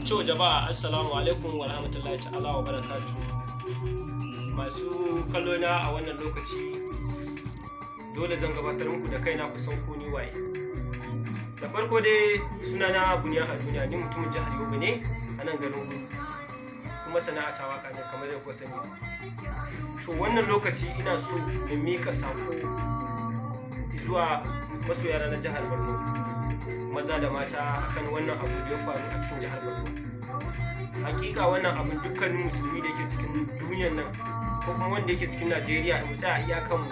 To jama'a, assalamu alaikum wa rahmatullahi ta'ala wa barakatu. Masu kallo na a wannan lokaci, dole zan gabatar muku da kaina ku san ko ni waye. Da farko dai, sunana Buniya a Duniya, ni mutumin jihar Yobe ne a nan garin Guru. Kuma sana'a ta waka ne kamar yadda kuka sani. To wannan lokaci ina so in miƙa sako zuwa masoyana na jihar Borno, maza da mata, akan wannan abu da ya faru a cikin jihar Borno. Hakika wannan abun, dukkanin musulmi da yake cikin duniyan nan ko kuma wanda yake cikin Najeriya, mu tsaya iyakan mu,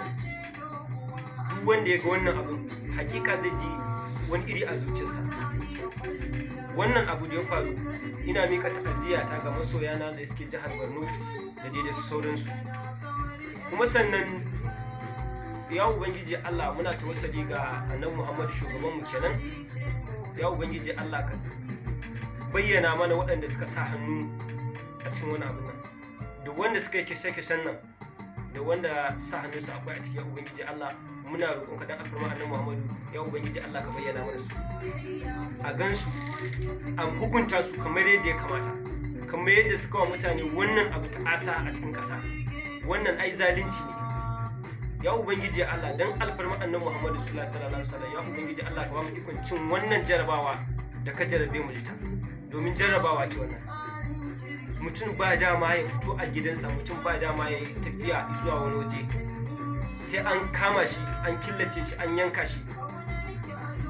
duk wanda ya ga wannan abun hakika zai ji wani iri a zuciyarsa. Wannan abu da ya faru, ina miƙa ta'aziyya ta ga masoyana da suke jihar Borno da dai da sauransu. Kuma sannan, ya Ubangiji Allah, muna tawassali ga Annabi Muhammadu, shugabanmu kenan, ya Ubangiji Allah, ka bayyana mana waɗanda suka sa hannu a cikin wani abin nan, da wanda suka yi kashe-kashen nan, da wanda sa hannunsu akwai a cikin. Ya Ubangiji Allah, muna roƙonka dan alfarma Annabi Muhammadu, ya Ubangiji Allah, ka bayyana mana su, a gansu, a hukunta su kamar yadda ya kamata, kamar yadda suka wa mutane wannan abu ta'asa a cikin ƙasa. Wannan ai zalunci ne. Ya Ubangiji Allah, dan alfarma Annabi Muhammadu sallallahu alaihi wasallam, ya Ubangiji Allah, ka ba mu ikon cin wannan jarabawa da ka jarabe mu da ita, domin jarrabawa ce wannan. Mutum ba dama ya fito a gidansa, mutum ba dama ya yi tafiya zuwa wani waje, sai an kama shi, an killace shi, an yanka shi.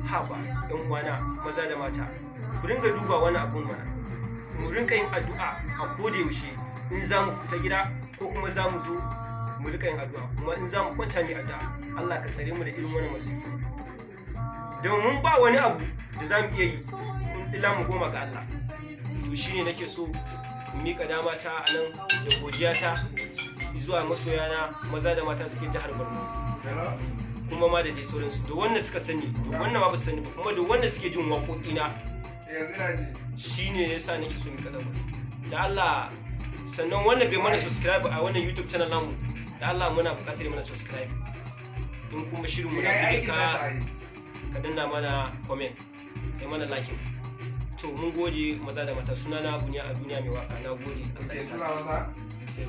Haba yan uwana maza da mata, ku ringa duba wani abun mana. Mu rinka yin addu'a a koda yaushe in za mu fita gida ko kuma za mu zo, mu rika yin addu'a. Kuma in za mu kwanta mu addu'a, Allah ka tsare mu da irin wani masifu, domin ba wani abu da za mu iya yi illa mu koma ga Allah. To shine nake so in mika dama ta a nan da godiya ta zuwa masoyana maza da mata suke jihar Borno, kuma ma da dai sauransu, da wanda suka sani, da wanda ma ba su sani ba, kuma da wanda suke jin waƙoƙina. Yanzu na ji. Shine yasa nake so mika dama da Allah. Sannan wanda bai mana subscribe a wannan YouTube channel namu, da Allah muna buƙatar mana subscribe. In kuma shirin mu na Ya yi buge aikin ka, nasa ai. ka danna mana comment, kai mana like. To mun gode, maza da mata. Sunana Buniya a Duniya mai waka. Na gode, Allah Ke ya sa tura masa. Sai.